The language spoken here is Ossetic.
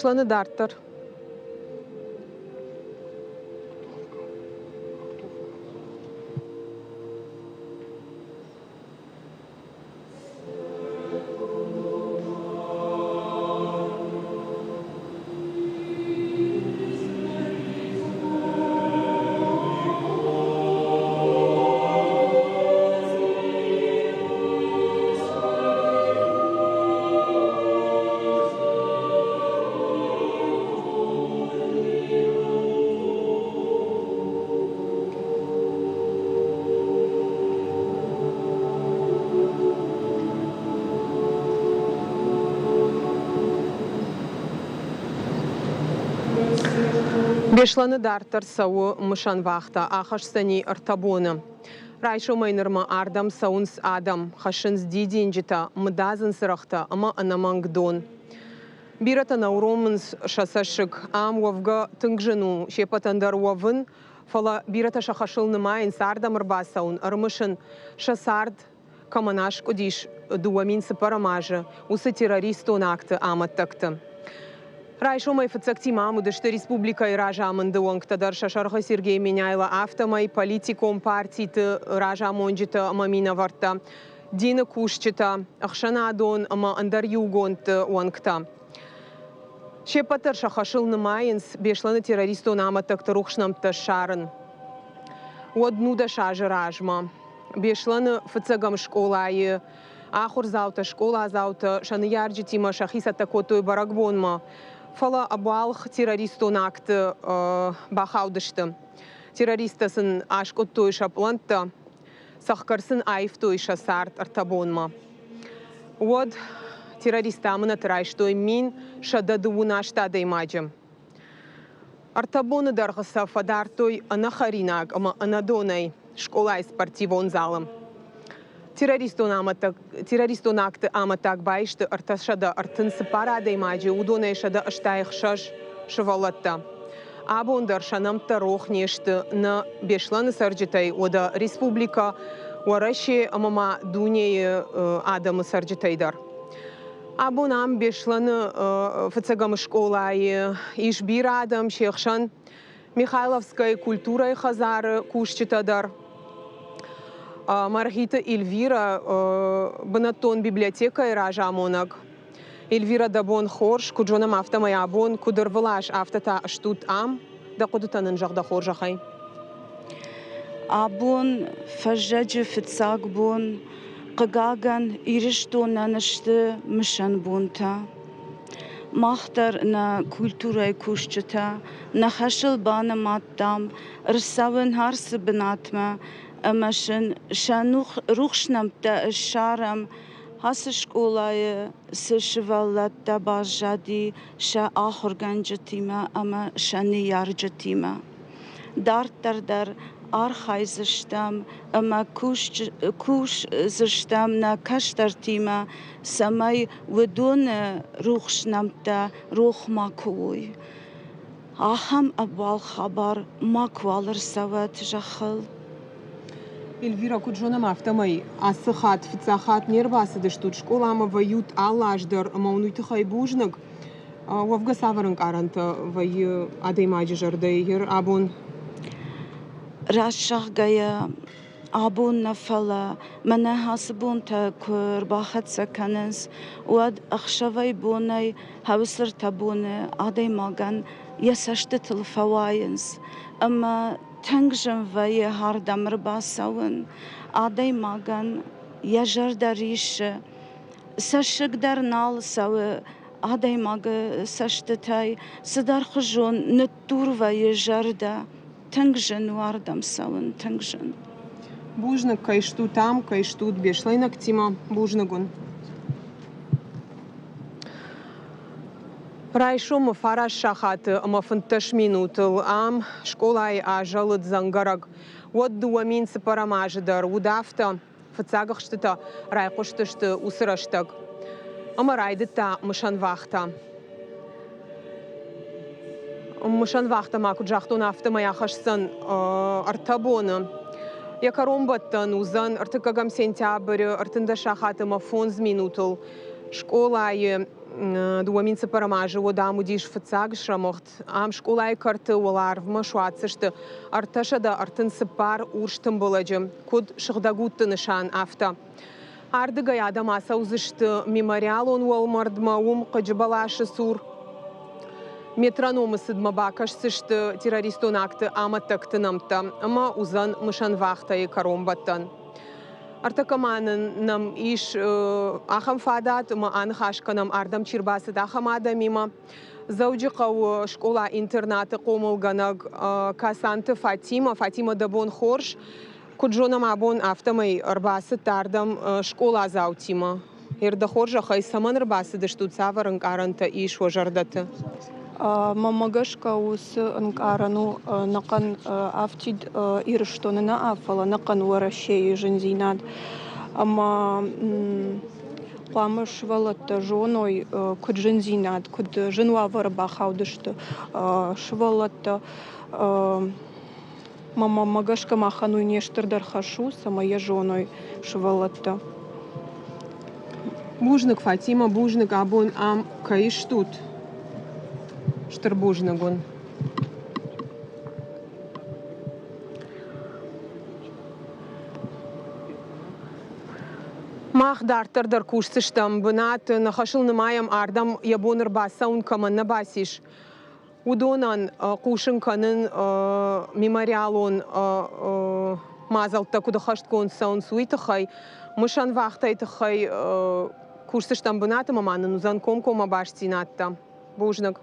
Беслӕны дарддӕр. Беслӕны дарддӕр цӕуы мысӕн вахтӕ, ахӕсдзӕни ӕртӕ боны. Райсомӕй нырмӕ ардӕм цӕуынц адӕм, хӕссынц дидинджытӕ, мыдадзын цырӕгътӕ ӕмӕ ӕнӕмӕнг дон. Бирӕтӕ нӕ уромынц сӕ цӕссыг. Ам уӕвгӕ тынг зын у се ппӕтӕн дӕр уӕвын, фӕлӕ бирӕтӕ сӕ хӕсыл нымайынц ардӕм ӕрбацӕуын, ӕрымысын сӕ цард кӕмӕн аскъуыдис 2004 азы, уыцы террористон акты амӕттӕгты. Райсомӕй фыццӕгтимӕ ам уыдысты республикӕйы разамынды уӕнгтӕ дӕр сӕ сӕргъы Сергей Меняйло, афтӕмӕй политикон партиты разамонджытӕ ӕмӕ минӕвӕрттӕ, дины кусджытӕ, ӕхсӕнадон ӕмӕ ӕндӕр иугондты уӕнгтӕ. Се ппӕт дӕр сӕ хӕсыл нымайынц Беслӕны террористон амӕттӕгты рухс нӕмттӕ ссарын. Уӕд 19 азы размӕ Беслӕны фыццӕгӕм скъолайы ахуырдзаутӕ, скъоладзаутӕ сӕ ныййарджытимӕ сӕхи цӕттӕ кодтой бӕрӕгбонмӕ, фӕлӕ ӕбуалгъ террористон акты бахаудысты. Террористтӕ сын аскъуыдтой сӕ пълӕнттӕ, цӕхгӕр сын аивтой сӕ цард ӕртӕ бонмӕ. Уӕд террористтӕ амынӕты райстой 1128 адӕймаджы. Ӕртӕ боны дӕргъы сӕ фӕдардтой ӕнӕхӕринаг ӕмӕ ӕнӕдонӕй скъолайы спортивон залы. Террористон, амӕттаг, террористон акты амӕттаг баисты 334 адӕймаджы, уыдонӕй 186 сывӕллӕттӕ. Абон дӕр сӕ нӕмттӕ рох не сты нӕ Беслӕны цӕрджытӕй, уӕдӕ республикӕ, Уӕрӕсе ӕмӕ ма дунейы адӕмы цӕрджытӕй дӕр. Абон ам Беслӕны фыццӕгӕм скъолайы ис бирӕ адӕм, се хсӕн Михайловскӕйы культурӕйы хӕдзары кусджытӕ дӕр. Мӕргъиты Эльвирӕ бынӕттон библиотекӕйы разамонӕг. Эльвирӕ, дӕ бон хорз, куыд зонӕм, афтӕмӕй абон, куыд ӕрвылаз, афтӕ та стут ам. Дӕ хъуыдытӕ нын зӕгъ дӕ хорзӕхӕй. Абон фӕззӕджы фыццаг бон, хъыгагӕн, Ирыстонӕн сты мысӕн бонтӕ. Мах дӕр нӕ культурӕйы кусджытӕ нӕ хӕсыл банымадтам ӕрцӕуын ацы бынатмӕ ӕмӕ сын сӕ рухс нӕмттӕ ссарӕм ацы скъолайы цы сывӕллӕттӕ баззади сӕ ахуыргӕнджытимӕ ӕмӕ сӕ ныййарджытимӕ. Дарддӕр дӕр архайдзыстӕм ӕмӕ кусдзыстӕм нӕ кӕстӕртимӕ, цӕмӕй уыдоны рухс нӕмттӕ рох макуы уой. Ахӕм ӕбуалгъ хабар макуал ӕрцӕуӕд зӕххыл. Эльвира, куыд зонӕм, афтӕмӕй ацы хатт фыццаг хатт не рбацыдыстут скъоламӕ, вӕййут алы аз дӕр ӕмӕ уын уый тыххӕй бузныг. Уӕвгӕ цавӕр ӕнкъарӕнтӕ вӕййы адӕймаджы зӕрдӕйы абон? Раст зӕгъгӕйӕ, абон нӕ, фӕлӕ мӕнӕ ацы бонтӕ куы рбахӕццӕ кӕнынц, уӕд ӕхсӕвӕй-бонӕй хӕуыцыртӕ боны адӕймагӕн йӕ цӕстытыл фӕуайынц ӕмӕ тынг зын вӕййы ардӕм ӕрбацӕуын. Адӕймагӕн йӕ зӕрдӕ риссы, цӕссыг дӕр нал цӕуы адӕймагы цӕстытӕй, цыдӕрхуызон ныддур вӕййы зӕрдӕ. Тынг зын у ардӕм цӕуын, тынг зын. Бузныг, кӕй стут ам, кӕй стут беслӕйнӕгтимӕ. Бузныг уын. Райсомы фараст сахаты ӕмӕ 15 минутыл ам скъолайы азӕлыд дзӕнгӕрӕг. Уӕд 2004 азы дӕр уыд афтӕ. Фыццаг ӕхстытӕ райхъуыстысты уыцы рӕстӕг. Ӕмӕ райдыдта мысӕн вахтӕ. Мысӕн вахтӕ ма куыд загътон, афтӕмӕй ахӕсдзӕн ӕртӕ боны. Йӕ кӕронбӕттӕн уыдзӕн ӕртыккӕгӕм сентябры 13 сахат ӕмӕ 5 минутыл скъолайы. 2004 азы уӕд ам уыдис фыццаг срӕмыгъд. Ам скъолайы кӕрты уӕларвмӕ суадздзысты 334 урс тымбылӕджы, куыд сыгъдӕг удты нысан, афтӕ. Ардыгӕй адӕм ацӕудзысты мемориалон уӕлмӕрдмӕ, уым хъыджы бӕласы цур метрономы цыдмӕ бакӕсдзысты террористон акты амӕттӕгты нӕмттӕ ӕмӕ уыдзӕн мысӕн вахтӕйы кӕронбӕттӕн. Ӕртӕккӕ ма нын нӕм ис ахӕм фадат, ӕмӕ аныхас кӕнӕм, ардӕм чи рбацыд, ахӕм адӕмимӕ. Дзӕуджыхъӕуы скъола-интернаты хъомылгӕнӕг Касанты Фатимӕ. Фатимӕ, дӕ бон хорз! Куыд зонӕм абон, афтӕмӕй ӕрбацыдтӕ ардӕм скъоладзаутимӕ. Ӕрдӕ хорзӕхӕй цӕмӕн ӕрбацыдыстут, цавӕр ӕнкъарӕнтӕ ис уӕ зӕрдӕты? Мӕнмӕ гӕсгӕ уыцы ӕнкъарӕн у ӕнӕхъӕн афтид Ирыстоны нӕ, фӕлӕ ӕнӕхъӕн Уӕрӕсейы зындзинад. Ӕмӕ хъуамӕ сывӕллӕттӕ зоной, куыд зындзинад, куыд зын уавӕры бахаудысты сывӕллӕттӕ. Мӕнмӕ гӕсгӕ махӕн уый не стырдӕр хӕс у, цӕмӕй йӕ зоной сывӕллӕттӕ. Бузныг, Фатимӕ, бузныг, абон ам кӕй стут. Стыр бузныг уын. Мах дарддӕр дӕр кусдзыстӕм бынаты, ныхасыл нымайӕм ардӕм йӕ бон ӕрбацӕуын кӕмӕн нӕ бацис, уыдонӕн хъусын кӕнын мемориалон мадзӕлттӕ куыд ӕххӕстгонд цӕуынц, уый тыххӕй, мысӕн вахтӕйы тыххӕй кусдзыстӕм бынаты ӕмӕ ма нын уыдзӕн комкоммӕ бастдзинӕдтӕ. Бузныг.